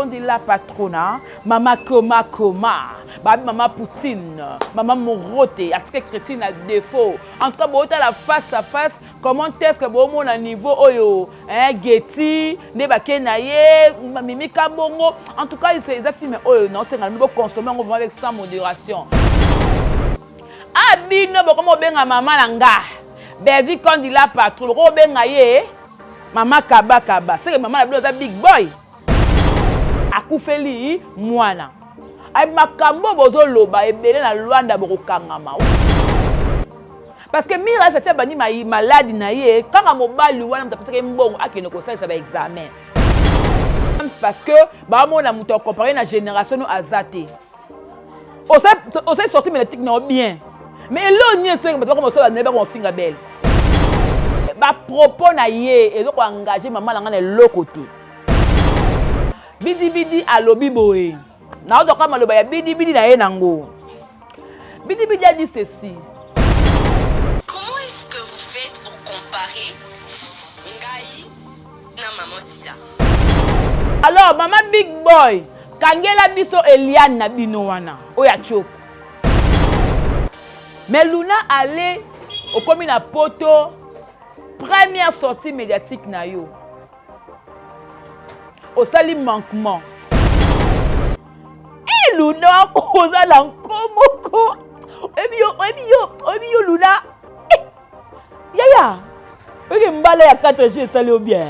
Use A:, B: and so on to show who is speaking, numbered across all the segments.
A: Kondi la patrona, mama koma koma, babi mama Poutine, mama Morote, atike chrétien na défaut. En tout cas, botala face à face, comment est-ce que bomona niveau oyo, hein, Getty, nde bake na ye, Mimi Kabongo. En tout cas, eza film oyo, non, c'est un bo consommer vraiment avec sans modération. Ah bino bokoma obenga mama na nga. Berdi Kondi la patron, bokoma obenga ye mama kaba kaba. C'est que mama na bino aza big boy. Akufeli mwana. Ay makambo bozoloba ebele na Luanda bokokangama. Parce que Mira atia bani maladi na ye kaka mobali wana moto apesaki mbongo akende kosalisa ba examen. Parce que bamona moto akompare na génération no aza te. Osali sorti médiatique na yo bien. Mais eloo nini esengi bato bakoma kosala naye bakoma kofinga belle. Ba propos na ye ezo ko engager mama na nga na eloko te. Bidi bidi alobi boye. Naotoka maloba ya bidi bidi na ye nango. Bidi bidi a dit ceci.
B: Comment est-ce que vous faites pour comparer ngai na maman Tila?
A: Alors mama Big Boy, kangela biso Eliane na bino wana oyo ya tshoko. Mais Luna ale okomi na poto première sortie médiatique na yo. Osali manquement. Eh Luna, oza na nkomoko. Oyebi yo, oyebi yo, oyebi yo Luna. Eh, yaya, oyebi mbala ya 4 jours esali yo bien.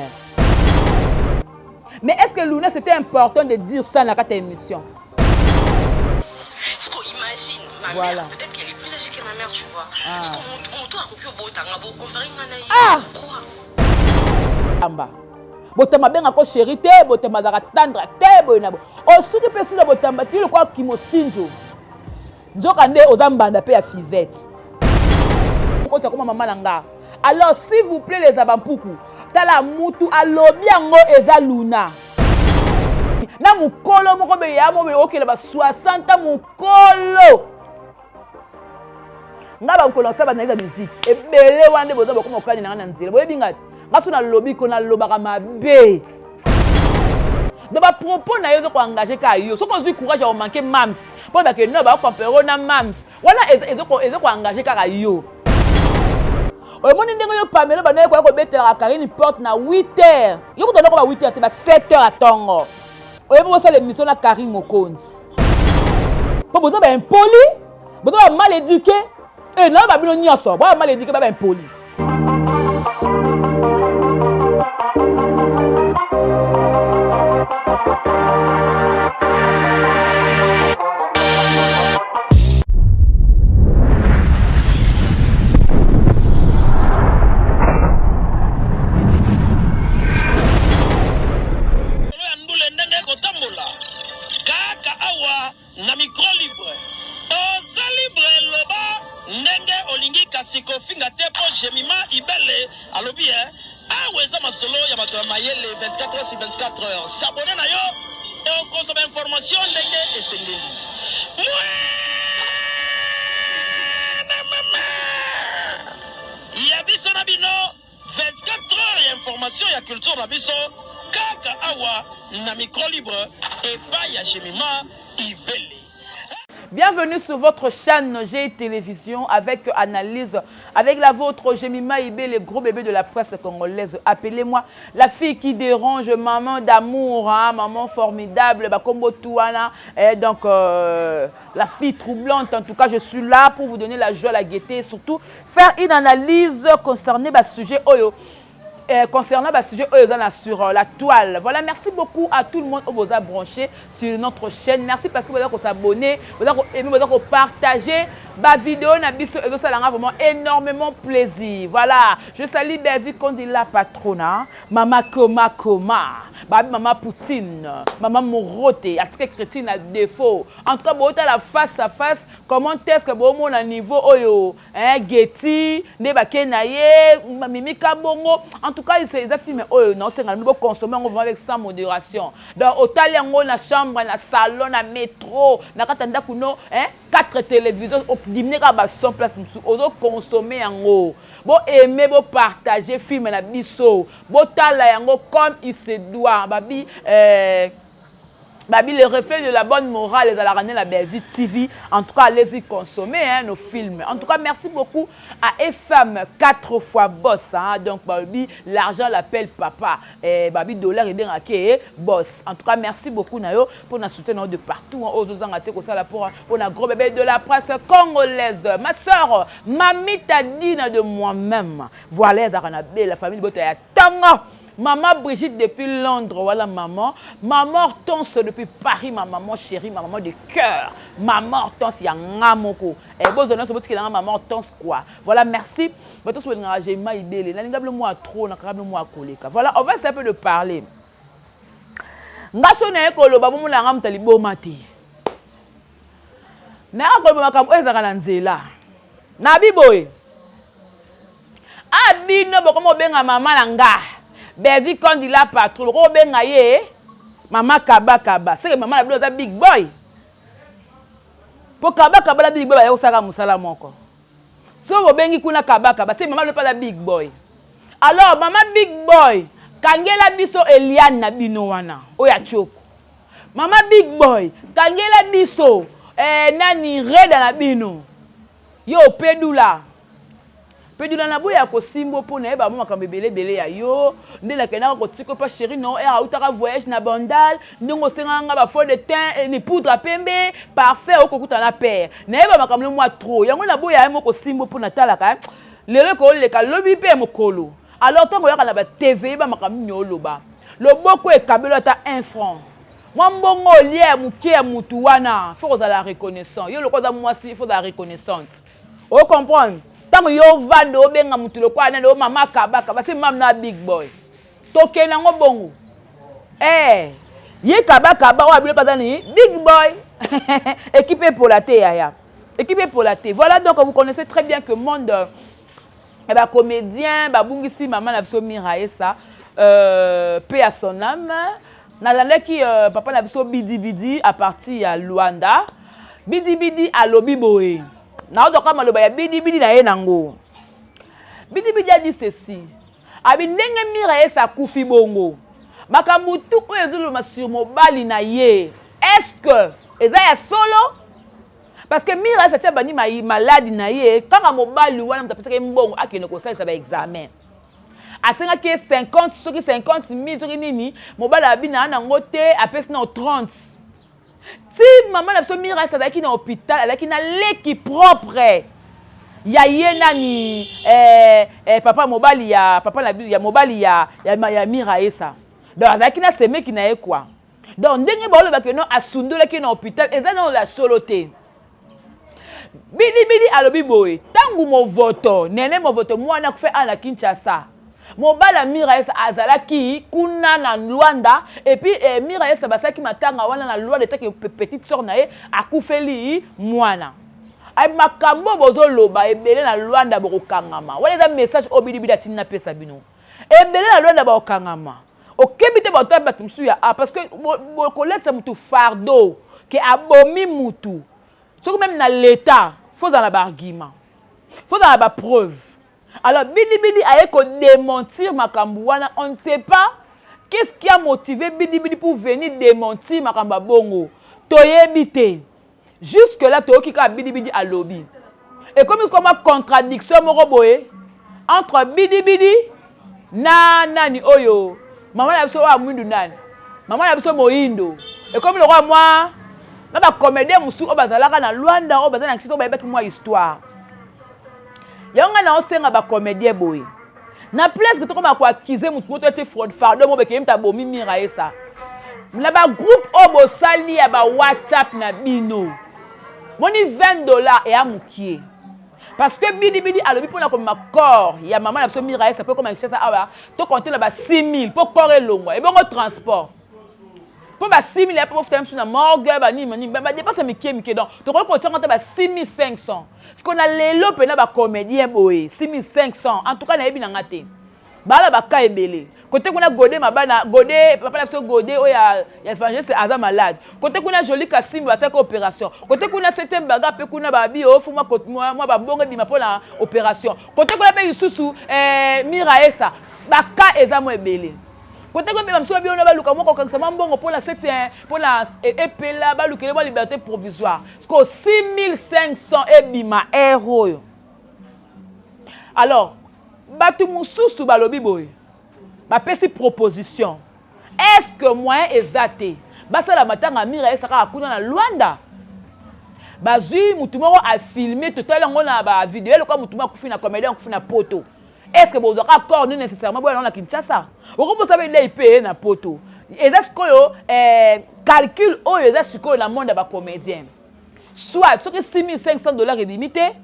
A: Mais est-ce que Luna c'était important de dire ça na kati ya émission?
B: Parce que imagine ma
A: Voilà.
B: mère, peut-être qu'elle est plus âgée que ma mère, tu vois.
A: Ah.
B: Parce que moto akoki obotanga, bo comparer nga na ye.
A: Ah.
B: Pourquoi?
A: Amba. Botamba benga ko chéri te, botamba azalaka tendre te boye na bo. Osuki pe sila botamba ti lokola kimosinjo. Nzoka nde oza mbanda pe ya fivette. Okoti akoma mama na nga. Alors s'il vous plaît les abampuku, tala mutu alobi yango eza Luna. Na mukolo moko be ya mo be okela ba 60 ans mukolo. Nga ba mukolo saba na musique. Ebele wana nde boza bokoma kokani na nga na nzela. Boyebi nga te. Nga so nalobi ko nalobaka mabe. Donc ba propos na yo ezo ko engager ka yo. Soki ozwi courage ya ko manquer mams, po ba ke no ba comparer na mams. Wana ezo ko ezo ko engager kaka yo. Omoni ndenge yo Pamela banda koya kobetelaka Karine porte na 8 heures. Yo kutu ba 8 heures te ba 7 heures ya tongo. Oyebi bosala émission na Karine Mokonzi. Po boza ba impoli, boza ba mal éduqué. Eh na ba bino nyonso, ba mal éduqué ba ba impoli.
C: Ya ndule ndenge ekotambola kaka awa na micro libre. Oza libre loba ndenge olingi kasi kofinga te po Jemima Ibele alobi eh awa eza masolo ya bato ya mayele 24 heures sur 24 heures. S'abonner na yo okozwa ba information ndenge esengeli. Mwana mama ya biso na bino 24 heures ya information ya culture na biso kaka awa na micro libre epai ya Jemima Ibele.
A: Bienvenue sur votre chaîne G Télévision avec analyse, avec la vôtre Jemima Ibele, le gros bébé de la presse congolaise. Appelez-moi la fille qui dérange, maman d'amour, hein, maman formidable, Bakombo Touana. Et donc, la fille troublante, en tout cas, je suis là pour vous donner la joie, la gaieté, et surtout faire une analyse concernant le sujet oyo. Concernant le sujet oyo eza na sur la toile. Voilà, merci beaucoup à tout le monde oyo boza branché sur notre chaîne. Merci parce que vous avez s'abonner, vous avez aimer, vous avez partager ba vidéo na biso ezosala nga vraiment énormément plaisir. Voilà, je salue Bervi Kondi la patrona, mama Koma Koma, babi mama Poutine, mama Morote, atike chrétien à défaut. En tout cas, bota la face à face, comment est-ce que bomona niveau oyo, hein, Getty, nde bake na ye, Mimi Kabongo. En tout cas, eza film oyo na osenga bo consommer yango vraiment avec sans modération. Donc otali yango na chambre, na salon, na métro, na kata ndako no, hein, 4 télévisions, odimine kaka ba 100 place mosusu, ozo consommer yango. Bo aimer, bo partager film na biso. Botala yango comme il se doit. Babi, Babi, le reflet de la bonne morale ezalaka nde na Bellevue TV. En tout cas, allez-y consommer, hein, nos films. En tout cas, merci beaucoup à FM 4 fois boss, hein. Donc babi, l'argent l'appelle papa. Eh, babi, dollar ebengaka boss. En tout cas, merci beaucoup na yo pour na soutien de partout, hein. Ozozanga te kosala pour na gros bébé de la presse congolaise. Ma sœur, Mamita Dina de moi-même. Voilà, ezalaka na be la famille bota ya tanga. Maman Brigitte depuis Londres, voilà maman. Maman Hortense depuis Paris, ma maman chérie, ma maman de cœur. Maman Hortense, ya nga moko. Eh, bozo non, c'est maman Hortense quoi. Voilà, merci. Bato so nga j'ai maibele. Nalinga bino moi trop, na bino moi koleka. Voilà, on va essayer un peu de parler. Nga so na koloba bomona nga mutu liboma te. Na koloba makambo oyo ezalaka na nzela. Na biboye. Abino bokoma obenga mama na nga. Berdi Kondi la patrouille, bokoma obenga ye mama kaba kaba. C'est que mama na bino aza big boy. Po kaba kaba la big boy baye kosala mosala moko. So bobengi kuna kaba kaba, c'est mama le pas big boy. Alors mama big boy, kangela biso Eliane na bino wana, oyo ya tioko. Mama big boy, kangela biso nani Reda na bino. Yo pedula. Pedula na boya kosimbo mpo na yeba mo makambo ebele ebele ya yo nde nakendaka kotika pa chéri non ere autaka voyage na Bandal, ndenge osengaka nga ba fond de teint ni poudre ya pembe parfait, okokuta na père nayeba makambo mwa trop. Yango na boya ye moko kosimbo mpo natalaka lelo ekoleka lobi mpe mokolo. Alors ntango oyaka na ba TV, yeba makambo nini oloba. Loboko ekabelo ata 1 franc, mwa mbongo olia ya moke ya mutu wana, faut kozala reconnaissant. Yo lokola oza mwasi, faut ozala reconnaissante, ocomprendre? Ntango yo ovanda obenga mutu lokola nani o mama kabaka basi mama na big boy, tokende yango bongo. Ye kabakaba oyo abilo mpe nini big boy, équipe epola te yaya, équipe epola te. Voilà, donc vous connaissez très bien que monde bacomédien babungisi mama na biso Mira Esa, paix à son âme. Nalandaki papa na biso Bidibidi à partir ya Luanda. Bidibidi alobi boye, naotoka maloba ya Bidibidi na ye nango. Bidibidi a dit ceci, abi ndenge Mira Esa akufi bongo, makambo tu oyo ezoloma sur mobali na ye, est-ce que eza ya solo? Parce que Mira Esa tia bandi maladi na ye kaka mobali wana moto apesaki ye mbongo akende kosalisa baexamen, asengaki ye 50 soki 50 000 soki nini. Mobali abi na nango te, apesi na 30. Ti mama na biso Mira Esa azalaki na hôpital, azalaki na leki propre ya ye nani, papa mobali ya papa na ya mobali ya Mira Esa. Donc azalaki na semeki na ye quoi. Donc ndenge baolobaki no asundolaki na hôpital, eza nano la solo te. Bidibidi alobi boye, ntango Movoto nene Movoto mwana akufe awa na Kinshasa, mobali ya Mira Esa azalaki kuna na Lwanda. Et puis Mira Esa basalaki matanga wana na Lwanda etaki petite sœur na ye akufeli mwana. Makambo bozoloba ebele na Lwanda, bokokangama. Wana eza message oyo Bidibidi atindi napesa bino. Ebele na Lwanda bakokangama, okebi te, bato bato mosusu ya a parce que bokoletisa mutu fardeau ke abomi mutu. Soki même na l'état, faut ozala na baargument, faut ozala na bapreuve. Alors Bidibidi aye kodémentir makambo wana. On ne sait pas qu'est-ce qui a motivé Bidibidi pour venir démentir makambo ya bongo, toyebi te. Jusque là toyoki kaka Bidibidi alobi. Ekomi sikoyo mwa contradiction moko boye entre Bidibidi na nani oyo mama na biso oyo amwindu, nani mama na biso moyindo. Ekomi lokola mwa na bacomédien mosusu oyo bazalaka na Lwanda, oyo baza na kisasa, oyo bayebaki mwa histoire yango. Ngai naosenga bacomédien boye, na place ke tokoma koaccuser motu moto ete fardeau mo bekeye moto abomi Mira Esa, na bagroupe oyo bosali ya bawhatsapp na bino, moni 20 $ eya mokie. Parce que Bidibidi alobi mpona komema corps ya mama na biso Mira Esa mpo ekoma Kinshasa awa, tocompter na ba 6 000 mpo corps elongwa, ebongo transport mpo ba 6 000 ya mpo bofuta biso na morgue, banini manini, badépenses mike mike. Donc tokoki kotianga te ba 6 500. Siko na lelo mpena bacomédien boye, 6 500, en tout cas nayebi na nga te. Bala baka ebele kote kuna, Gode Mabana, Gode papa na biso Gode oyo ya évangéliste aza malade. Kote kuna Joli Kasimbi basalaki opération. Kote kuna septième baga mpe kuna babi ofu mwa babongo ebima mpona opération. Kote kuna mpe lisusu Mira Esa, baka eza mwa ebele. Kote ko beba misuba bino baluka moko kokangisa mwa mbongo mpo na sete mpo na epela balukele mwa liberté provisoire. Siko 6500 ebima heure oyo. Alors bato mosusu balobi boye, bapesi proposition. Est-ce que moyen eza te basala matanga Mira esa kaka kuna na Luanda? Bazwi mutu moko a filmer, totali yango na ba video lokola mutu moko akufi na comédien akufi na poto. Est-ce que bozwaka corps nini nécessairement boya na Kinshasa? Okobosa be lei pe na poto. Eza sikoyo eh, calcul oyo eza sikoyo na monde ya ba comédien. Soit soki 6500 dollars ebimi te,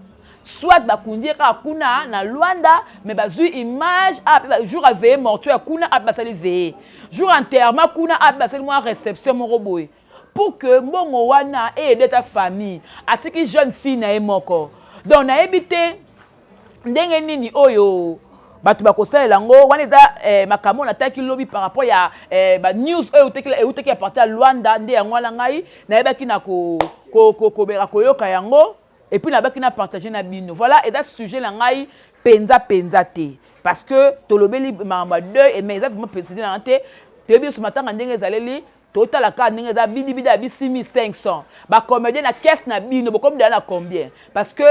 A: soit bakundi ye kaka kuna na Luanda, mais bazwi image ah, jour ya veillée mortuaire kuna ape basali veillée, jour enterrement kuna ape basali mwa réception moko boye pour que mbongo wana eyede ta famille atiki jeune fille na ye moko. Donc nayebi te ndenge nini oyo bato bakosalela yango wana. Eza makambo nataki lobi par rapport ya banews oyo eutaki ya partir ya Luanda. Nde yango wana ngai nayebaki na kobeka koyoka yango et puis nabaki na partage na bino. Voilà, eza sujet na ngai mpenza mpenza te, parce que tolobeli makambo ya deuil, mais eza vraiment sujet na ngai te. Toyebi nyonso matanga ndenge ezaleli, totala kaka ndenge eza bidibidi ya bi 6500. Bacomédien na caisse na bino bokomi deya na combien? Parce que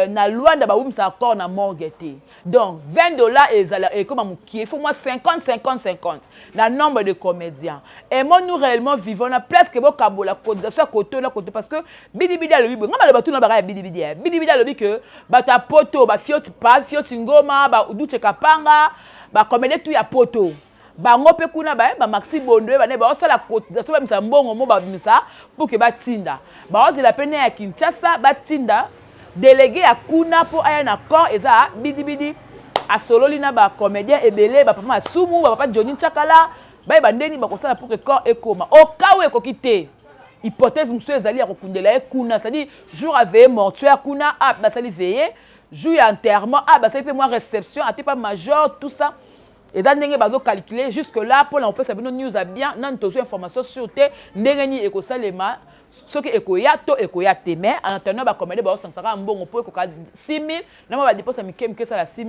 A: na Luanda bawumisaka corps na morgue te, donc 20 $ ezala ekoma mokie. Il faut moi 50 50 50 na nombre de comédiens. Aimons-nous réellement vivant na presque bokabola cotisation ya koto na koto, parce que bidibidi alobi boye. Nga baloba tuna baka ya bidibidi ya bidibidi alobi ke bato ya poto, bafioti pa fioti ngoma, baduche kapanga, bacomédien tu ya poto, bango mpe kuna bamaxi bondo ye bane baosala cotisation, babimisa mbongo mo babimisa pour ke batinda. Baozela mpe ne ya Kinshasa batinda délégué ya kuna mpo aya na corps. Eza bidibidi asololi na bacomédien ebele, bapapa Masumu, bapapa Johnny Nchakala, bayeba ndeni bakosala pour que corps ekoma. Au cas où ekoki te, hypothèse mosusu ezali ya kokundela ye kuna, c'est-à-dire jour ya veillée mortuaire kuna a basali veillée, jour ya enterrement a basali mpe mwa réception ate pa major, tout ça. Eza ndenge bazocalcule jusque là mpona kopesa bino news ya bien. Nani tozwi information sur te ndenge nini ekosalema, soki ekoya to ekoya te. Mais en attendant, bacomédien baosangisaka mbongo mpo ekoka 6 000 na mwa badépense mike mike, esala 6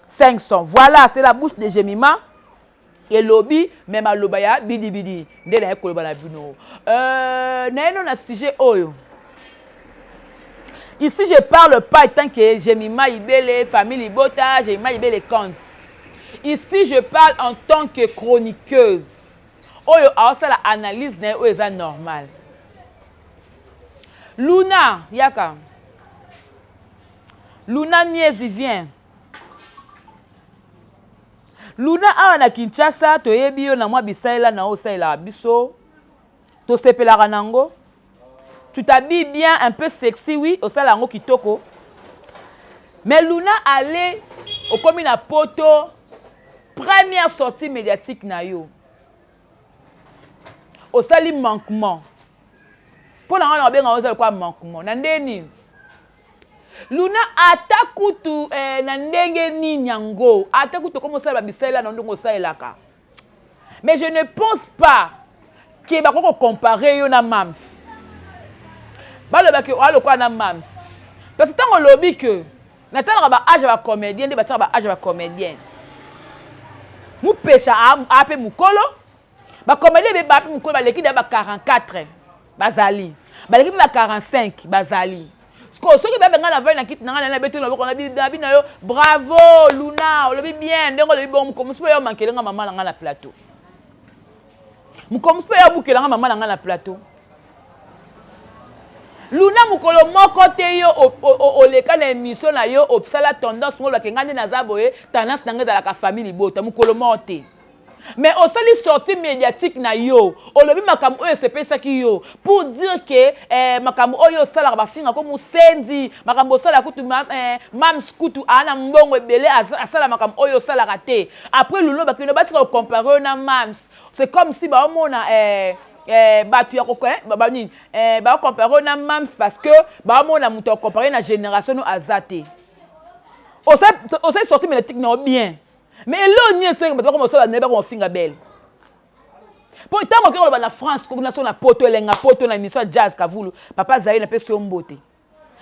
A: 500. Voilà, c'est la bouche de Jemima elobi, me maloba ya bidibidi nde naye koloba na bino. Naye no na sujet oyo. Ici, je parle pas tant que Jemima Ibele, famille Libota, Jemima Ibele compte. Ici, je parle en tant que chroniqueuse oyo aosala analyse na ye oyo eza normal. Luna, yaka. Luna Miezi, viens. Luna, awa na Kinshasa toyebi yo na mwa bisalela na oyo osalelaka biso, tosepelaka nango. Tu t'habilles bien, un peu sexy, oui, osala yango kitoko. Mais Luna, ale okomi na poto, première sortie médiatique na yo, osali manquement. Mpo na ngai na babenga oza lokola manquement na ndenge nini, Luna? Ata kutu na ndenge nini yango, ata kutu okoma osala babisalela na ndenge osalelaka, mais je ne pense pas ke bakoki kocompare yo na Mams. Balobaki oya lokola na Mams, parce que ntango olobi ke natalaka baage ya bacomédien, nde batiaka baage ya bacomédien, mupesha a mpe mokolo, bacomédien ebe ba mpe mokolo, baleki deya ba 44 bazali, baleki mpe ba 45 bazali. Sikoyo soki babenga na vai na kiti na ngai na beti loboko na bino yo, bravo Luna, olobi bien ndenge olobi bongo. Mokomosi mpe yo mankele nga mama na ngai na plateau, mokomosi mpe yo abukela nga mama na ngai na plateau. Luna, mokolo moko te yo oleka na émission na yo, osala tendance ngo, olobaki ngai nde naza boye, tendance na ngai ezalaka famille libota. Mokolo moko te. Mais osali sortie médiatique na yo, olobi makambo oyo esepesaki yo pour dire ke makambo oyo osalaka, bafinga ko mosenzi, makambo osalaka kutu mams kutu aa na mbongo ebele, asala makambo oyo osalaka te. Après, Luna, bakende batika kocompare oyo na Mams, c'est comme si baomona bato ya banini baocompare oyo na Mams, parce que baomona moto akompare na génération no aza te. Osali sortie médiatique na yo bien, mais eloo nini esengi bato bakoma osala naye, bakoma ofinga bele? Mpo ntango okoki koloba na France, koki na so na poto, elenga poto na émission ya Jazz Kavulu, papa azali na pesi yo mbote.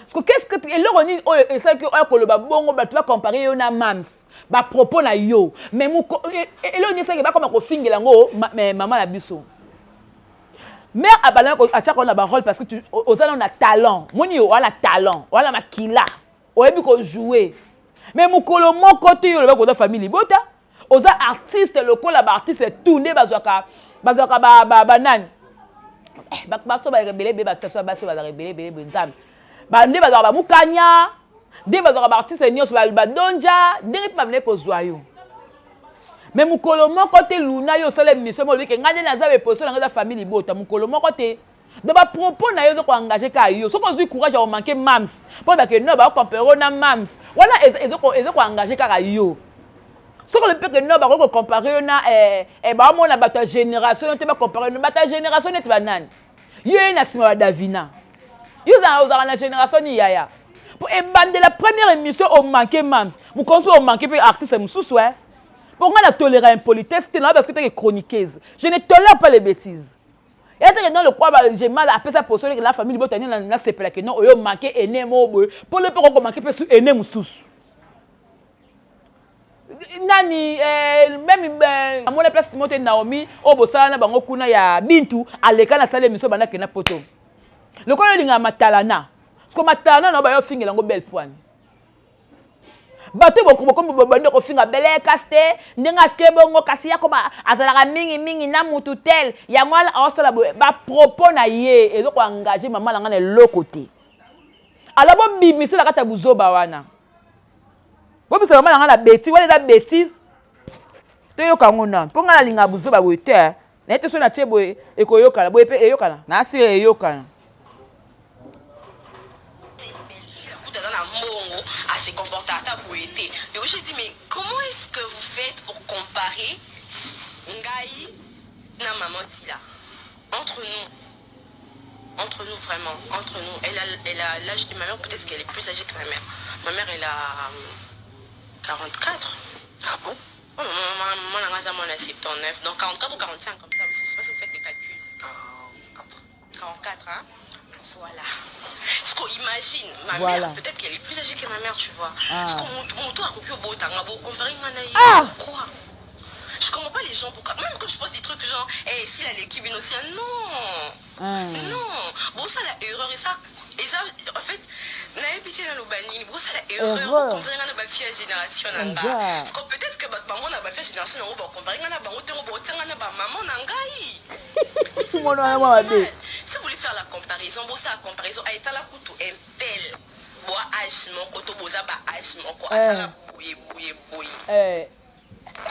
A: Parce que qu'est-ce que eloko nini oyo esalaki oyo koloba bongo, bato bacompare yo na Mams, bapropos na yo? Mais eloko nini esalaki bakoma kofingela yango mama na biso? Mare abandaki atiaka na barole parce que oza nano na talent. Moni yo oza na talent, oza na makila, oyebi kojouer. Mais mokolo moko te yo oloba koza famille libota. Oza artiste lokola baartiste tout nde bazwaka banani, bato bazalaka ebele ebele, bato basi bazalaka ebele ebele boye. Nzambe, nde bazwaka bamukanya, nde bazwaka baartiste nyonso, badonja ndenge mpe babandaki kozwa yo. Mais mokolo moko te, Luna, yo osala émission mo olobike ngai nde naza beposition na ngai eza famille libota. Mokolo moko te. Donc bapropos na yo eza koengage kaka yo. Soki ozwi courage ya komanke Mams mpo bake no bakocompare na Mams wana, eza koengage kaka yo. Soki olobi mpe ke no bakoki kocompare yo na baomona bato ya génération yo te, bacompare yo bato ya génération neti banani? Yo ye na nsima badavina, yo ozalaka na génération ni yaya? Po ebandela première émission omanke Mams, mokonzi mpe omanke mpe artiste mosusu. Mpo ngai na tolera impolitesse te na parce que teke chroniqueuse, je ne tolère pas les bêtises. Ya teke non, lokwa j'ai mal apesa position la famille libota nini, nasepelaki non oyo manke ene mo boye mpo le mpe kokomanke mpe su ene mosusu nani même amona place mo te. Naomi oyo bosala na bango kuna ya Bintu aleka na sala émission banda kenda poto lokola olingaka matalana, parce que matalana na bayo ofingela yango belle poigne. Bato bokomi bandi kofinga bele kasi te ndenge aske bongo, kasi ya koma azalaka mingimingi na mutu tel yango wana aosala boye. Bapropos na ye eza koengage mama na ngai na eloko te. Alors bobimisela kati ya buzoba wana, bobisa mama na ngai na bêtise wana, eza bêtise. Toyoka yango nano mpo ngai nalingaka buzoba boye te. Naye te, so natie boye ekoyokana boye mpe eyokana nasi eyokana.
B: Aza na mbongo, ase comporte ata boye te. Et j'ai dit: mais comment est-ce que vous faites pour comparer ngai na maman Tila? Entre nous, entre nous, vraiment entre nous, elle a l'âge de ma mère, peut-être qu'elle est plus âgée que ma mère. Ma mère, elle a 44.
C: Ah bon?
B: Ouais, maman, maman na nga mwana 79, donc 44 ou 45 comme ça, je sais pas si vous faites les calculs.
C: 44.
B: 44, hein? Voilà. Parce qu'on imagine, ma
A: Voilà.
B: mère, peut-être qu'elle est plus âgée que ma mère, tu vois.
A: Ah.
B: Parce que mon toi, comparer
A: Ah.
B: quoi? Je comprends pas les gens, pourquoi. Même quand je pose des trucs genre, eh, si la l'équipe aussi, non.
A: Ah.
B: Non. Bon, ça, la erreur, et ça, en fait, nayebi te naloba nini. Bosala erreur.
A: Erreur.
B: Comparer nga na bafille ya génération na nga.
A: Nga.
B: Parce que peut-être que bato bango na bafille ya génération nango bacompare nga na bango tengo botia nga na bamama na ngai.
A: Mwana wana mwa mabe.
B: Si vous voulez faire la comparaison, bosala comparaison ayetala kutu un tel boa âge moko to boza ba âge moko, asala boye boye boye,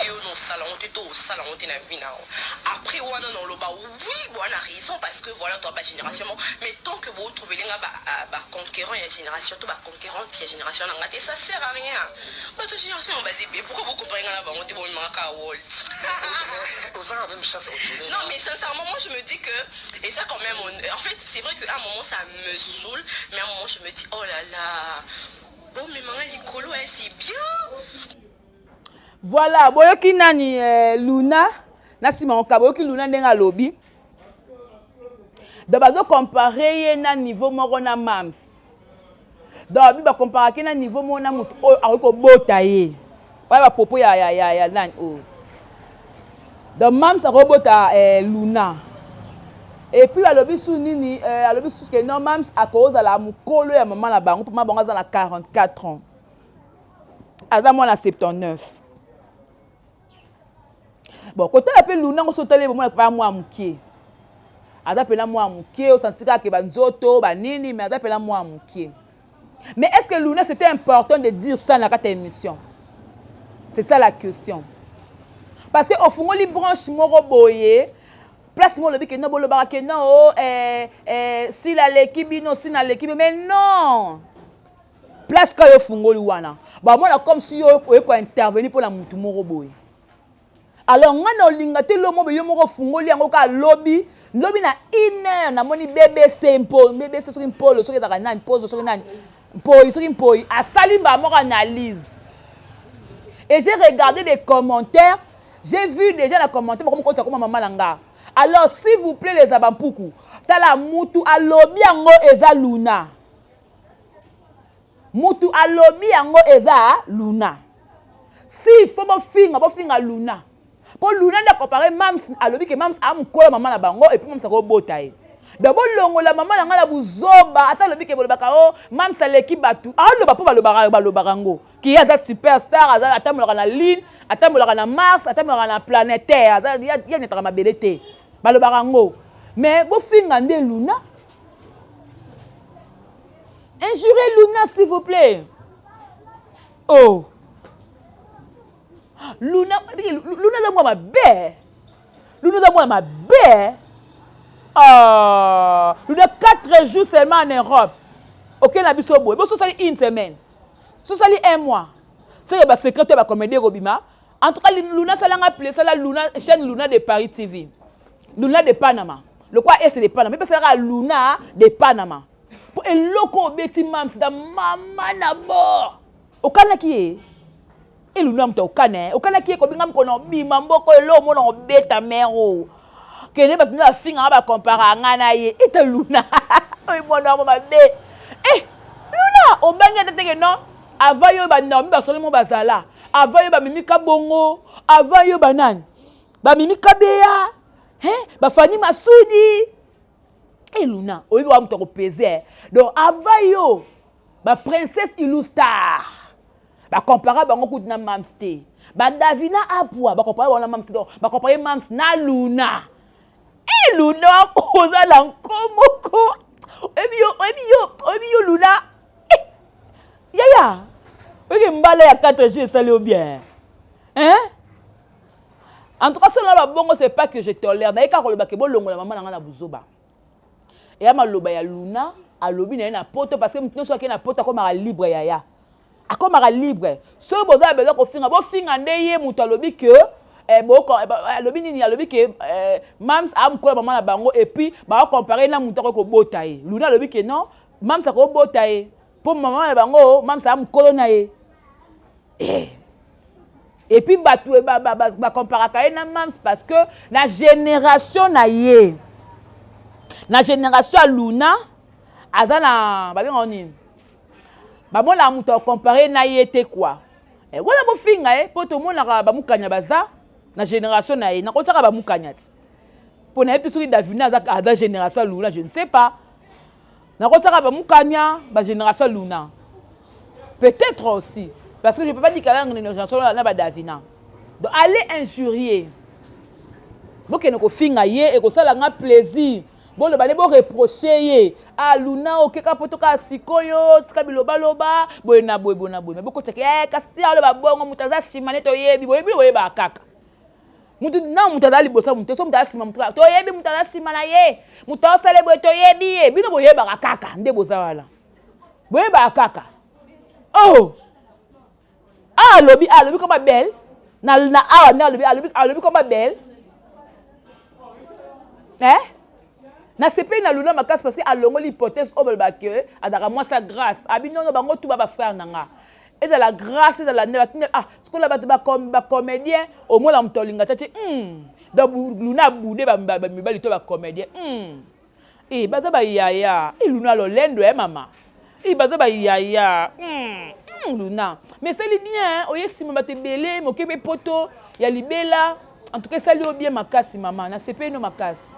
B: yo nosala yango te to osala yango te na vie na yo. Après wana noloba oui, boa na raison, parce que voilà, toi bagénération moko. Mais tant que botrouve nga baconquérant ya génération to baconquérante ya génération na nga te, ça sert à rien. Bato génération yango baza ebele, pourquoi bocompare nga na bango te? Bomemaka kaka world.
C: Ozaka même chance otourne.
B: Non, mais sincèrement, moi je me dis que, et ça quand même, en fait, c'est vrai qu'à un moment ça me saoule, mais à un moment je me dis, oh là là, bon, mais maman, likolo, hein, c'est bien.
A: Voilà, boyoki nani Luna na nsima oka. Boyoki Luna ndenge alobi. Donc bazocompare ye na niveau moko na Mams. Donc abi bacomparaki na niveau moko na motu oyo akoki kobota ye oyo bapropos ya nani oyo. Donc Mams akobota Luna. Et puis alobi su nini? Alobi susu ke non, Mams akozala mokolo ya mama na bango mpo mama bango aza na 44 ans, aza mwana 79. Bon, kotala mpe Luna ngo so otali bomona mpe mwa moke, aza mpena mwa moke. Osanti kaka ke banzoto banini, mais aza mpena mwa moke. Mais est ce que Luna, c'était important de dire ça na kati ya émission? C'est ça la question. Parce que ofungoli branche moko boye, place moko olobi ke non, bolobaka ke non o sila aleki bino, sila aleki bino. Mais non, place kaka yo ofungoli wana, bamona comme si yo oye kointervenir mpona mutu moko boye. Alors ngai na olinga te lo mo yo moko ofungoli yango kaka. Lobi lobi na une heure namoni BBC mpo BBC soki mpolo soki ezalaka nani mpozo soki nani mpoi soki mpoi asali mbala moko analyse et j'ai regardé des commentaires, j'ai vu déjà na commentaire bakomi kotisa koma mama na nga. Alors s'il vous plaît, les abampuku, tala mutu alobi yango eza Luna. Mutu alobi yango eza Luna. Si faut bofinga, bofinga Luna. Po Luna nde compare Mams, alobi ke Mams amukola mama na bango et puis Mams akobota ye. Donc bolongola mama na ngai na buzoba, ata alobi ke bolobaka o oh, Mams aleki batu. Aloba po balobaka balobaka ngo. Ki aza superstar, aza atambolaka na lune, atambolaka na Mars, atambolaka na planète Terre, aza ya nyataka mabele te. Balobaka ngo. Mais bofinga nde Luna. Injurez Luna s'il vous plaît. Oh. Luna, Luna aza mwa mabe. Luna aza mwa mabe. Ah, Luna 4 jours seulement en Europe. Ok na biso boye. Boso sali une semaine. So sali un mois. C'est ba secret ba comédie kobima. En tout cas Luna salanga play sala Luna chaîne Luna de Paris TV. Luna de Panama. Lokwa S de Panama. Mais salaka Luna de Panama. Po eloko obeti mams da mama na bord. Okanaki ye. Eluna moto okana okanaki ye kobinga mokona obima mboko elo omona obeta mare o kende bato nde bafingaka bakompara nga na ye ete luna oyo mwana yango mabe e luna obangi ata teke non avant yo banaomi basolo mo bazala avant yo bamimi kabongo avant yo banani bamimi kabeya bafani masudi e luna oyebi wa moto akopese donc avant yo baprincesse ilustar bakompara bango kutu na mams te badavina apua bakompara bango na mams te donc bakompare mams na luna e luna oza na nko moko oyebi yo oyebi yo oyebi yo luna eh, yaya oyoki mbala ya 4 jours esali yo bien hein en tout cas solo na babongo c'est pas que je tolère naye kaka koloba ke bolongola mama na ngai na buzoba eya maloba ya luna alobi na ye na poto parce que moto nyonso ake na poto akomaka libre yaya akomaka libre soki boza na besoin kofinga bofinga nde ye moto alobi ke eh, eh, alobi nini alobi ke eh, mams amokola mama na bango et puis bakompare na moto akoki kobota ye luna alobi ke non mams akobota ye mpo mama na bango mams amokolo na ye eh. Et puis bato bakomparaka ye na mams parce que na génération na ye na génération ya luna aza na babengaka nini bamonaka moto akompare na ye te kua eh, wana bofinga ye mpo tomonaka bamukanya baza na génération na ye nakotiaka bamukanya ti mpo nayebi te soki davina aza, aza génération ya luna je ne sais pas Nakotiaka ba mukanya ba génération Luna. Peut-être aussi parce que je peux pas dire qu'ala na génération na ba Davina. Donc allez injurier. Bokende kofinga ye ekosala nga plaisir. Boloba nde boreproche ye. Ah Luna okeka poto kaka sikoyo tika bilobaloba boye na boye boye na boye. Mais bokotiaka eh kasi te aloba bongo moto aza nsima nde toyebi boyebi boyebaka kaka. Mutu na mutu aza liboso ya mutu so mutu aza nsima mutu toyebi mutu aza nsima na ye mutu asala boye toyebi ye bino boyebaka kaka nde boza wana boyebaka kaka oh ah alobi ah, alobi koma belle na na awa nde alobi alobi alobi koma belle eh nasepeli na luna makasi parce que alongoli hypothèse oyo balobaka ke azalaka mwasi ya grâce abi nono bango tu ba bafrère na nga ezala grace ezala nde bato ah sikola bato bacomédien omona moto alinga te ti hmm. donc luna abude bamibali to bacomédien hmm. e eh, baza bayaya e eh, luna lolendo e mama e baza bayaya hmm. hmm, luna mais esali bien oye nsima bato ebele moke mpe poto ya libela en tout cas esali yo bien makasi mama nasepeli no makasi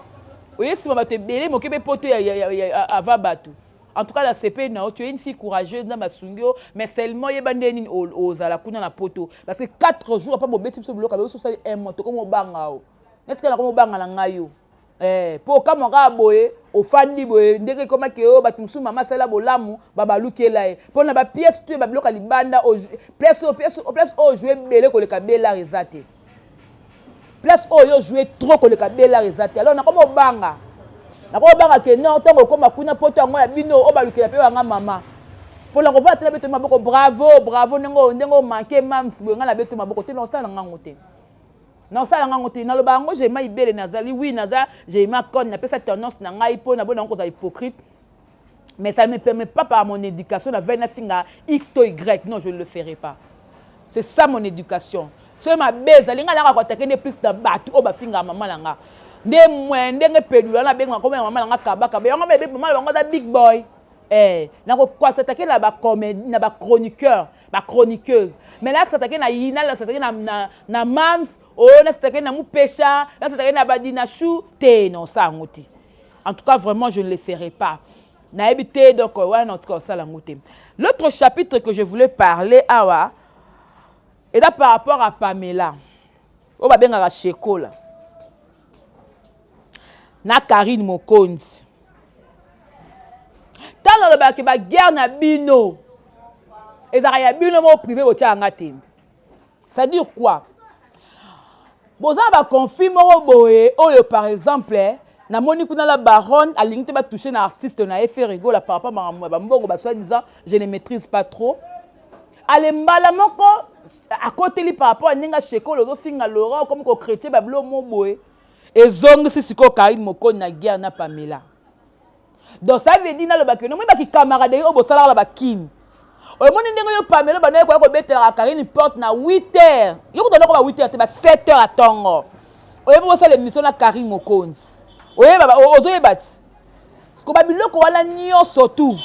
A: oye nsima bato ebele moke mpe poto ava bato En tout cas la CP na tu es une fille courageuse na basungi yo mais seulement yeba nde nini ozala kuna na poto parce que 4 jours apa bobeti biso biloko biso sali un mois tokomi obanga o neti kaka nakomi obanga na ngai yo eh, mpo okamwa kaka boye ofandi boye ndenge ekomaki yo bato mosusu mama asala bolamu babalukela ye mpo na bapièce tu ya babiloko ya libanda place oyo joue ebele koleka belar eza te place oyo yo joue trop koleka belar eza te alors nakoma obanga nakoma obanga ke non ntango okoma kuna poto yango ya bino oyo balukela mpe wanga mama mpo na kovanda te na beto maboko bravo bravo ndenge ndenge omanke mams boye ngai na beto maboko te nakosala na ngango te nakosala ngango te naloba yango jema ibele nazali wi naza jema con napesa tendance na ngai mpo na bona yango kozala hypocrite mais ça ne me permet pas par mon éducation na veille nafinga x to y non je ne le ferai pas c'est ça mon éducation soki mabe ezali ngai naka koatake nde plus na bato oyo bafingaka mama na nga nde mwe ndenge pedula nabengaka komona mama na nga kabakaba yango mebe mama na bango aza big boy. Eh, nako s'attaquer na bacomédie, na bachroniqueur, bachroniqueuse, mais na s'attaquer na yina, na s'attaquer na mams oyo, na s'attaquer na mupesha, na s'attaquer na badina chou te. Non, ça yango te. En tout cas, vraiment, je ne le ferai pas. Nayebi te. Donc wana, en tout cas, osala yango te. L'autre chapitre que je voulais parler awa eza par rapport à Pamela oyo babengaka Shekola na Karine Mokonzi. Ntango alobaki baguerre na bino ezalaka ya bino moko privé, botia yanga tembe. C'est-à-dire quoi? Boza na baconflit moko boye oyo, par exemple, namoni kuna la baronne alingi te batouche na artiste na ye Ferre Gola par rapport makambo ya bambongo basoi-disant. Je ne maîtrise pas trop. Ale mbala moko akoteli par rapport à ndenge Ashekolo ozofinga Laurent, okomi kochrétien, babilo mo boye ezongisi sikoyo Karine Mokonzi na guerre na Pamela. Donc ça veut dire, nalobaki, nomoni baki camarade oyo bosalaka na bakini, omoni ndenge oyo Pamela banaye koya kobetelaka Karine porte na 8 heures. Yo kuta ndako ba 8 heures te, ba 7 heures atongo, oyebi bosala émission na Karine Mokonzi, oyeba, ozoyeba ti ko babiloko wana nyonso, tu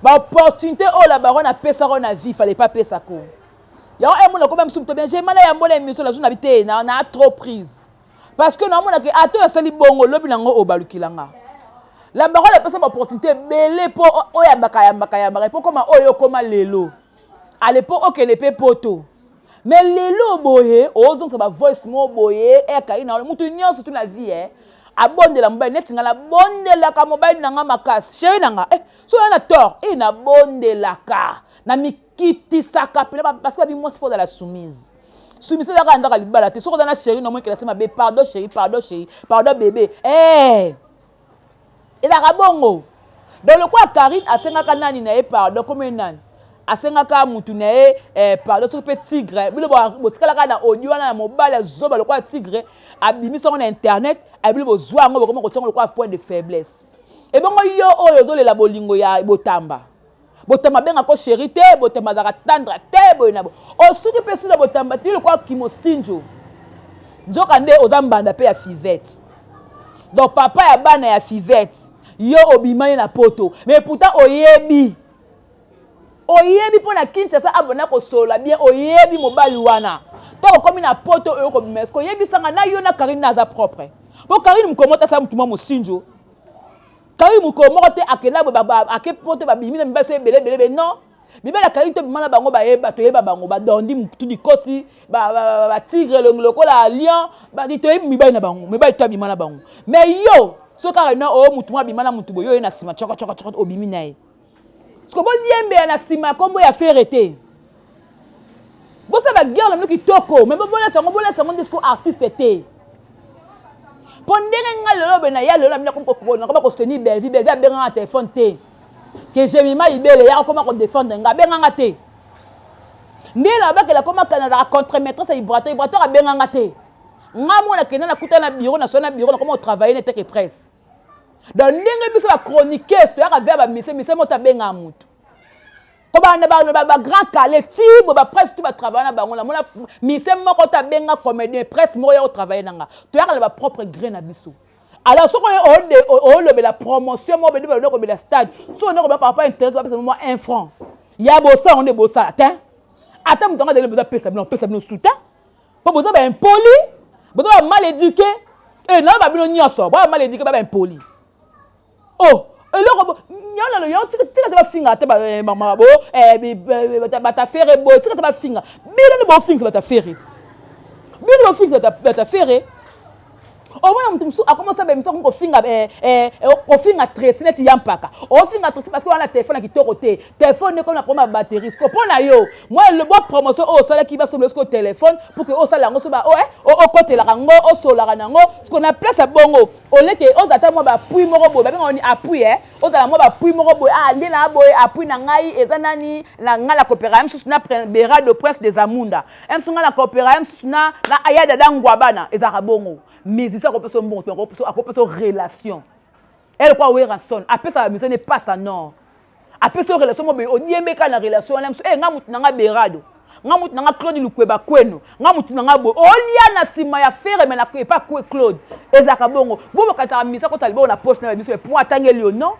A: baopportunité oyo la baronne apesaka na vie, fallait pas apesako yango. Emona koba mosusu to bien jemana yambo na émission nazo na bi te na trop prise, parce que naomonaki ata oyo asali bongo, lobi nango obalukilanga. La baronne apesa baopportunité ebele mpo oyambaka, yambaka, yambaka mpo koma oyo okoma lelo ale, mpo okende mpe poto. Mais lelo boye ozongisa bavoice moko boye ekai na mutu nyonso tu na vie. Abondela mobali neti nga, nabondelaka mobali na nga makasi, chéri na nga. So oya na tort e, nabondelaka, na mikitisaka pena, parce que babi mwasi faut ozala soumise. Soumise ezaka ndaka libala te. Soki oza na chéri na moi kelasi mabe, pardon chéri, pardon chéri, pardon bébé, ezalaka bongo. Donc lokola Karine asengaka nani na ye pardon, komi nani asengaka mutu na ye pardon, soki mpe tigre, bino botikalaka na audio wana ya mobali azoba lokola tigre, abimisi yango na internet, abino bozwa yango, bokoma kotia yango lokola point de faiblesse. Ebongo yo oyo ozolela bolingo ya botamba, botamba abengako chéri te, botamba azalaka tendre te, boye na bo osuki mpe suna botamba te lokola kimosinjo, nzoka nde oza mbanda mpe ya fivete. Donc papa ya bana ya fivete, yo obimani na poto, mais pourtant oyebi, oyebi mpo na Kinshasa abona kosolola bien, oyebi mobali wana. Ntango okomi na poto oyo kobima, eske oyebisanga na yo na Karine na aza propre? Mpo Karine mokolo moko tasala motu mwa mosinjo. Karine mokolo moko te akenda ake poto, babimi na mibali so ebele ebele ebele. Non, mibali ya Karine to bima na bango, bayeba, toyeba bango, badondi mutu likosi, batigre elongi lokola lion, toyebi mibali na bango, mibali to abima na bango. Mais yo so kaka na oyo mutu moko abima na mutu boye, oyo na nsima tsoko tsoko tsoko, obimi na ye siko, bodiembela na nsima ya nkombo ya Ferre te. Bosala baguerre na bino kitoko, mais bolata yango, bolata yango nde siko artiste te. Mpo ndenge ngai lelo boye na ya lelo na bino nakoma kosoutenir Belvi, Belvi abenganga na telefone te ke Jemima Ibele yaka koma kodéfendre nga, abenganga te. Nde nabakela koma nazalaka contre maîtresse ya Ibrator, Ibrator abenganga te. Nga mona kenda nakuta na bureau, naso na bureau, nakoma kotravaille na teke presse. Donc ndenge biso bachroniqueuse toyaka vers bamise mise moto abengaka motu kobanda bagrand kale ti bo bapresse tu batravaille na bango, namona mise moko to abenga comédien presse moko ya kotravaille na nga. Toyaka na bapropre gré na biso. Alors soki olobela promotion moko bende balobi kobela stade, soki onde kobela par rapport internet, bapesa mwa 1 franc ya bosala ngo nde bosala te. Ata moto yango adele bozapesa bino, opesa bino suta, mpo boza baimpoli, boza bamal éduqué. E nayo babino nyonso boza mal éduqué, ba baimpoli. Oh, eloko yango yango, tika te bafinga te bo bato Ferre boye, tika te bafinga bino nde bofingisa bato Ferre ti bino bofingisa bato Ferre. Omona moto mosusu akomasa bemiso, akomi kofinga, kofinga Tracy neti ya mpaka. Ofinga Tracy parce que wana telefone ya kitoko te, telefone ekomi na problème ya batterie. Siko mpo na yo mwa bwa promotion oyo osalaki, basomela siko telefone pour que osala yango, so okotelaka yango, osolaka nango. Siko na place ya bongo, oleke ozala ta mwa baappui moko boye, babengaka ni appui, ozala mwa baappui moko boye. Ah, nde na boye appui na ngai eza nani? Na ngai na kopera ye mosusu na Berado Prince des Amunda, ye mosusu ngai na kopera ye mosusu na aya dada Ngwabana. Ezalaka bongo. Musicien akopesa mbongo te, akopesa relation. Eloko Werrason apesaka musicien ne passe nord, apesa relation mo boye, odiembeka na relation wana mosusu. Nga mutu na nga Berado, nga mutu na nga Claude Lukweba Kweno, nga mutu na nga boye, olia na nsima ya Ferre me na epa kwe Claude. Ezalaka bongo. Bo bokataka musicien akota liboko na poche na biso po atangeli yo. Non.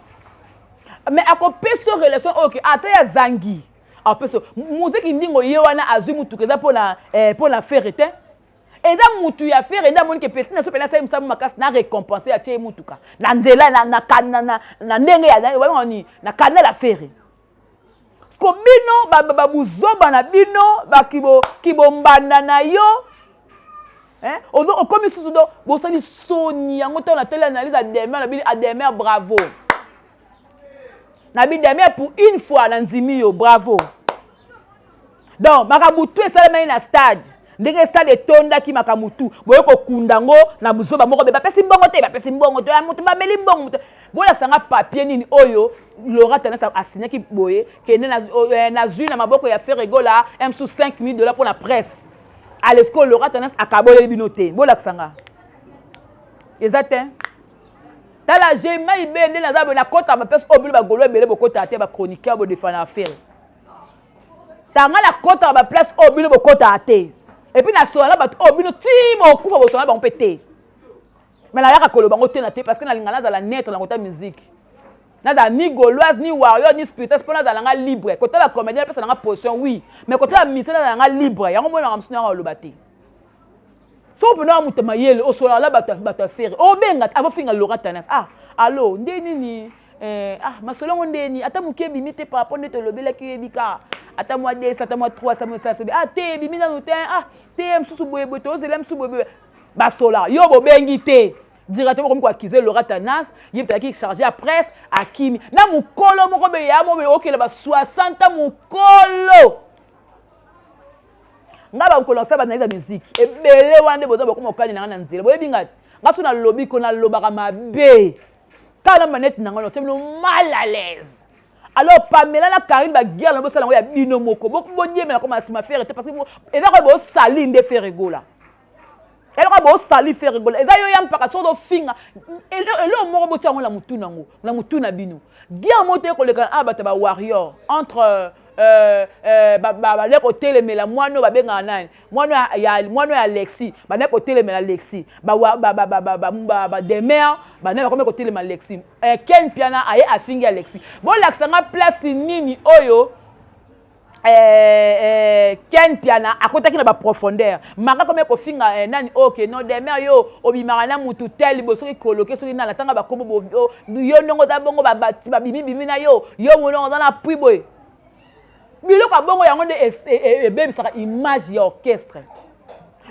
A: Mais akopesa relation oyo ke ata ya zangi apesa muziki ndingo ye wana azwi mutuka eza mpona eh, mpona Ferre te. Eza mutu ya Ferre nde amoni ke petit na so mpena asali mosala makasi na récompense, atie ye mutuka na nzela na ndenge ya nini, na canal ya Ferre. Ko bino babuzoba na bino, bakibombanda na yo, okomi susu do bosali soni yango. Ntango natali analyse Ademer na bino, Ademer, bravo na bidemer pour une fois na ndimi yo, bravo. Donc makambo tu esalemaki na stade, ndenge stade etondaki, makambo tu boye kokunda yango na buzoba moko be bapesi mbongo te, bapesi mbongo te ya moto, bameli mbongo moto. Bolasanga papier nini oyo Laurent Tendance asignaki boye kende nazwi na maboko ya Ferre Gola msu 5000 $ mpo na presse? Alesco, Laurent Tendance akaboleli bino te. Bolakisanga eza te. Tala, jemai be nde naza boye, nakɔta bapesi oyo bino bagolo ebele bokɔtaka te, bachroniqueur bodefana affaire tanga. Nakɔtaka baplace oyo bino bokɔtaka te, et puis nasola na bato oyo bino ti bokufa bosola na bango mpe te. Mais nayaka koloba bango te na te, parce que nalinga nazala neutre na kota musique, nazala ni gauloise, ni warrior, ni spiritas, mpo nazala nga libre. Kota bacomédien napesa nanga position, oui, mais kota bamusicien nazala nga libre. Yango monaka mosusu nanga oloba te. Soki mpena wa moto mayele osolaka na bato ya Ferre, obenga abofinga Laurent Tendance: "Ah, allo, nde nini? Ah, masolo yango ndeni ata moke ebimi te par rapport nde tolobelaki? Oyebi kaka ata mwa 200, ata mwa 300 mo esala sobi. Ah te, ebimi nanu te. Ah te, mosusu boyeboye, tozela mosusu boyeboye." Basola yo bobengi te directement, komi koaccuser Laurent Tendance. Ye azalaki chargé ya presse, akimi na mokolo moko boye ya mo boye okende ba 60 mokolo. Nga bakolo nasala banalyse ya musique ebele wana nde boza bokoma okani na nga na nzela. Boyebi nga te, nga so nalobi ko nalobaka mabe kaka na manete na nga, notia bino mal à l'aise. Alors Pamela na Karine, baguerre na bosala yango ya bino moko, bodiemela koma na nsima Ferre te, parce que eza koyo bosali nde Ferre Gola, eloko bosali Ferre Gola eza yo ya mpaka. Soki ofinga eloko moko, botia yango na motu nango na motu na bino. Guerre moko te koleka na bato ya bawarrior entre bandeki kotelemela mwana oyo babengaka nani, mwana ya Alexi. Bandeki kotelemela Alexi, bademer bandeki bakomi kotelema Alexi. Ken Mpiana aye afingi Alexi. Bolakisanga place nini oyo Ken Mpiana akotaki na baprofondeur maka komi kofinga nani oyo ke non, Demer, yo obimaka na mutu tel liboso, soki koloke, soki nani atanga bakombo yo, ndongo oza bongo, babimibimi na yo, yo monongo oza na pui boye. Biloko ya bongo yango nde ebebisaka image ya orchestre.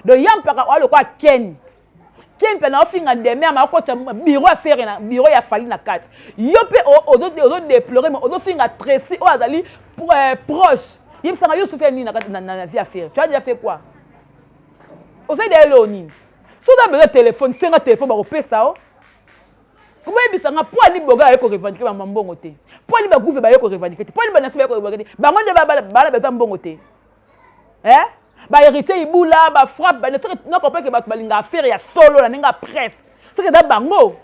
A: Donc ya mpaka oya lokola Ken, Ken mpe na ofinga Demer, ma okotisa bureau ya Ferre na bureau ya Fally na kati. Yo mpe ozodéplorer, mais ozofinga Tracy oyo azali proche. Yebisanga yo, soki nini na vie ya Ferre, tu as déjà fait quoi? Ozali da eloo nini? Soki oza besoin téléphone, senga téléphone, bakopesa o. Koboyebisanga mpo ani boga aye korevendiquer bama mbongo te, mpo ani baguve baye korevendiquer te, mpo ani banasi baye korevendiquer te. Bango nde bala beza mbongo te, bahéritier ibula bafrappe bane. Soki nakomprendre ke bato balingaka affaire ya solo na ndenge ya presse, soki eza bango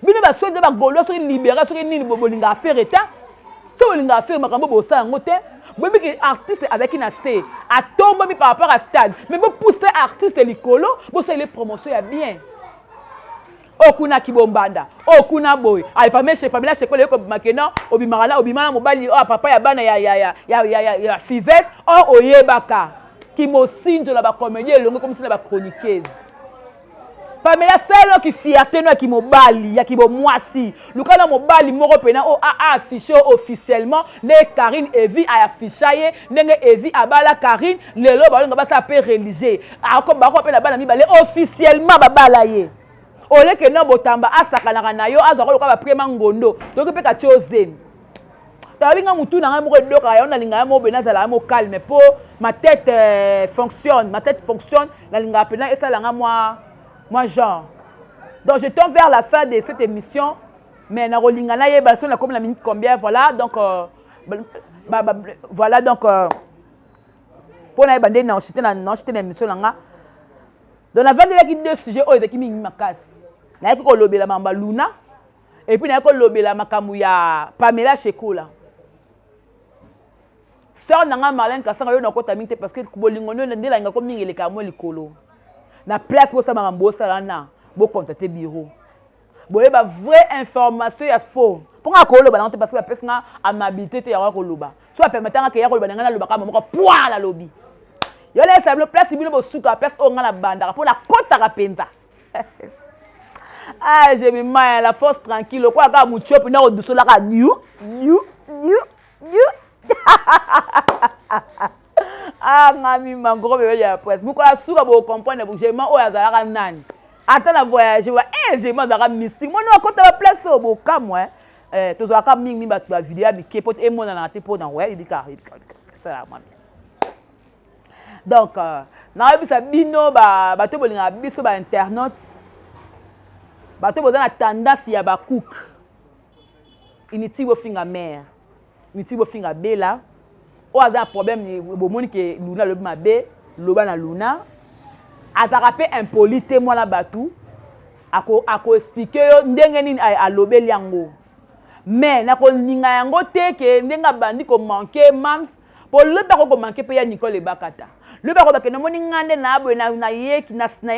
A: bino basoki nde bagaulois, soki libéral, soki nini, bolingaka affaire te. Soki bolingaka affaire, makambo bosala yango te. Boyebi ke artiste azalaki na se, atombami par rapport à stade, mais bopousse artiste likolo, bosaleli promotion ya bien. Oyo kuna kibombanda, oyo kuna boye Pamela Shekola ekobima kena obimaka na obima na mobali oyo papa ya bana ya Fivete oyo oyebaka kimosinzo na bacomédie elongo ekomi ntina bachroniqueuse. Pamela, saloki fierté no ya kimobali, ya kibomwasi. Luka na mobali moko mpena oyo aaffiche officiellement nde Karine Evi aafficha ye, ndenge Evi abala Karine. Lelo baolinga basala mpe religieux, bako mpe na bana mibale officiellement babala ye. Oleke no botamba asakanaka na yo, azwaka lokola baprema ngondo, toki mpe kati ozemi. Tabi nga mutu na ngai moko edokaka yango, nalingaka ya moko boye, nazala mo calme mpo ma tête fonctionne, ma tête fonctionne. Nalingaka mpena esalanga mwa genre. Donc je tends vers la fin de cette émission, mais nakolinga nayeba so nakomi na minute combien. Voilà, donc voilà, donc mpo nayeba nde naochite na émission na nga. Donc navandelaki deux sujets oyo ezalaki mingi makasi. Nayaki kolobela makambo ya Luna et puis nayaki kolobela makambo ya Pamela Shekola, sœur na nga Marlène Kasanga. Yo nakota mingi te, parce que bolingo nde nalingako mingi elekaka mo likolo na place. Bosala makambo bosala na bocontacte bureau. Boyeba vraie information ya faux. Mpo nga koloba nango te parce que bapesi nga amabilité te ya koloba. So bapermetanga ke ya koloba na ngai nalobaka moko poa nalobi. Yo nayesa bino place bino bosuka place oyo ngai nabandaka mpo nakotaka mpenza. Ah, Jemima, la force tranquille. Quoi, kaka mutiopi na kodusolaka diu diu diu diu. Ah, ngami ma gros bébé ya presse. Mukola suka bo comprendre Jemima oyo azalaka nani. Ata na voyage wa eh Jemima azalaka mystique. Mwana akota ba place oyo bokamwa eh. Eh, tozwaka mingi mingi bato ba video ya mike po emonanaka te mpo na we ebika ebika esala mwa bien. Donc euh, nayebisa bino bato bolingaka biso ba internautes, bato boza na tendance ya ba cook inutile, bofinga mare inutile, bofinga Bela oyo aza na problème. Bomoni ke Luna alobi mabe, loba na Luna, azalaka mpe impoli te. Mwana bato akoexpliquer yo ndenge nini alobeli yango, mais nakolinga yango te ke ndenge abandi komanquer mams, po lobi akoki komanquer mpe ya Nicole Ebakata. Lobi akoki bakende, omoni nga nde na boye na ye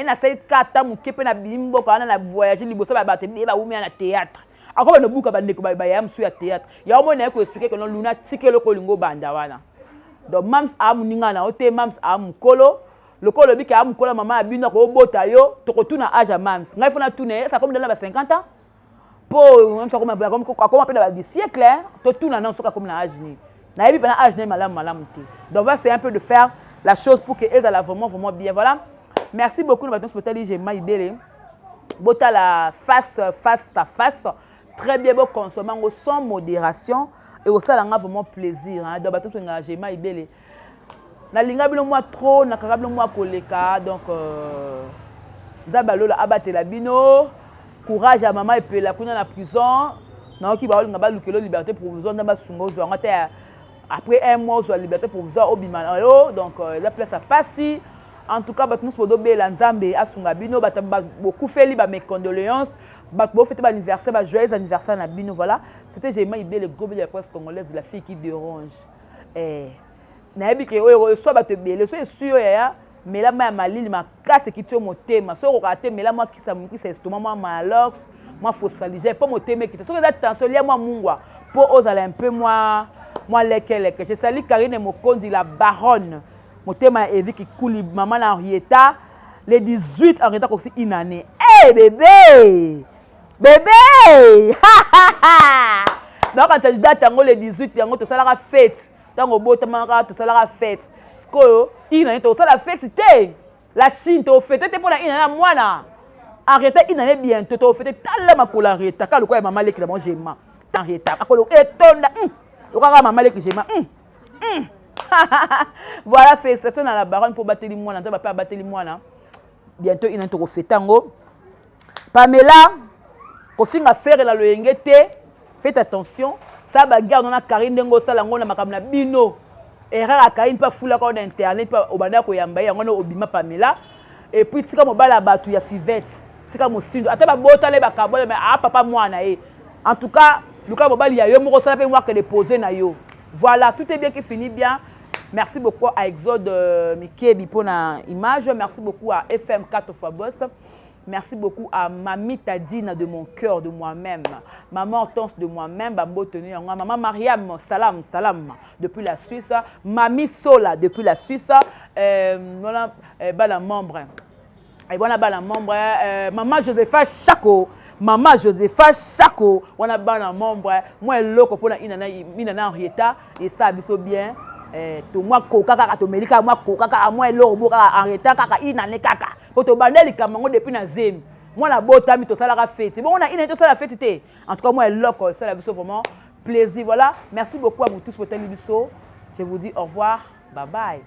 A: nasali kata moke mpe na bimi mboka wana na voyage liboso ya bato ebele bawumia na théâtre. Akoba nobuka bandeko baya mosusu ya théâtre yango. Moni naye koexpliquer ke no Luna, tika eloko olingi obanda wana. Donc mams aa moninga na yo te, mams aa mokolo. Lokola olobi ke aa mokolo, mama ya bino akobota yo, tokotuna age ya mams. Ngai fo natuna ye, esa akomi dala ba 50 ans, mpo akoma mpe na ba siècle. Totuna nano soki akomi na age nini. Nayebi mpena age na ye malamu malamu te. Donc va c'est un peu de faire la chose pour que ezala vraiment vraiment bien. Voilà, merci beaucoup na bato nyonso botali Jema Ibele. Botala face face à face très bien, boconsommer yango sans modération, ekosala nga vraiment plaisir, hein. Donc bato nyonso olingaka Jema Ibele, nalinga bino mwa trop, nakaka bino mwa koleka. Donc euh, Nzambe alola abatela bino. Courage ya mama Epela kuna na prison. Nayoki baolinga balukelo liberté provisoire. Nzambe asunga ozwa yango ata après un mois, ozwa liberté provisoire, obima na yo. Donc eza place ya pasi. En tout cas, bato nyonso bozobela, Nzambe asunga bino. Bato bokufeli, ba mes condoléances. Bato bofêter baanniversaire, ba joyeux anniversaire na bino. Voilà, c'était Jema Ibele, gros de la presse congolaise, la fille qui dérange. Eh, nayebi ke oyo eswa bato ebele so eswi oyo yaya, mela mai ya malili makasi, ekiti yo motema. Soki okokaka te, mela mwa kisa mokisa estomac, mwa Maalox, mwa Phosphalugel, mpo motema ekita. Soki eza tension, lia mwa mungwa mpo ozala un peu mwa lekeleke. Je salue Karine Mokonzi, la baronne, motema ya Evi Kikuli, mama na Henrietta. Le 18, Henrietta akoki une année. Hey, bébé bébé, nakanisa date yango, le 18 yango tosalaka fête. Ntango obotamaka, tosalaka fête. Sikoyo une année, tosala fête te. La Chine, tofêter te mpona une année ya mwana Henrietta. Une année bientôt, tofêter. Tala makolo Henrietta, kaka lokola ya mama leki na bango Jema. Henrietta makolo etonda lokaka mama leki Jema. Voilà, félicitation na la baronne mpo bateli mwana. Nzambe ape abateli mwana. Bientôt une année, tokofêter yango. Pamela, kofinga Ferre na loyenge te, faites attention. Sa bagarre na Karine, ndenge osala yango na makambo na bino, erreur ya Karine mpe afulaka na internet mpe obanda koyamba ye yango wana obima. Pamela, et puis tika mobali ya bato ya Fivete, tika mosindo. Ata babotala ye, bakabwana, mais a papa mwana ye. En tout cas, luka mobali ya yo moko, osala mpe mwaka dépose na yo. Voilà, tout est bien qui finit bien. Merci beaucoup à Exode Mikebi pour la image. Merci beaucoup à FM 4 fois Boss. Merci beaucoup à Mami Tadina de mon cœur, de moi-même. Maman Hortense de moi-même, Bambo Tenu, Maman Mariam, salam, salam, depuis la Suisse. Mami Sola, depuis la Suisse. Voilà, bala membre. Et voilà, bala membre. Maman Josepha Chako. Maman Josepha Chako. Voilà, bala membre. Moi, eloko pour la inana, inana Henrietta. Et ça, biso bien. Eh, to mwa koka kaka, tomeli kaka mwa koka kaka, mwa eloko bo kaka Henrietta kaka inane kaka, po tobanda likambo yango depuis na zemi. Mwana botami, tosalaka feti bongo na inane, tosala feti te. En tout cas, mwa eloko esala biso vraiment plaisir. Voilà, merci beaucoup à vous tous botali biso. Je vous dis au revoir, bye bye.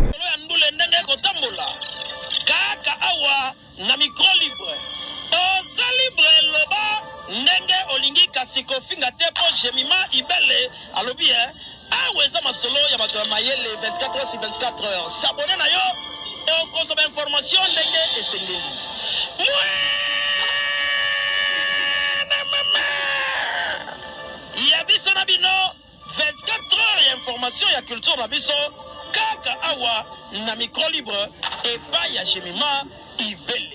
C: Ya ndule ndenge ekotambola kaka awa na micro libre. Oza libre, loba ndenge olingi, kasi kofinga te, mpo Jemima Ibele alobi e awa eza masolo ya bato ya mayele 24 heures sur 24 heures. S'abonner na yo. Okozwa ba information ndenge esengeli. Mwana mama ya biso na bino 24 heures ya information ya culture na biso kaka awa na micro libre epai ya Jemima Ibele.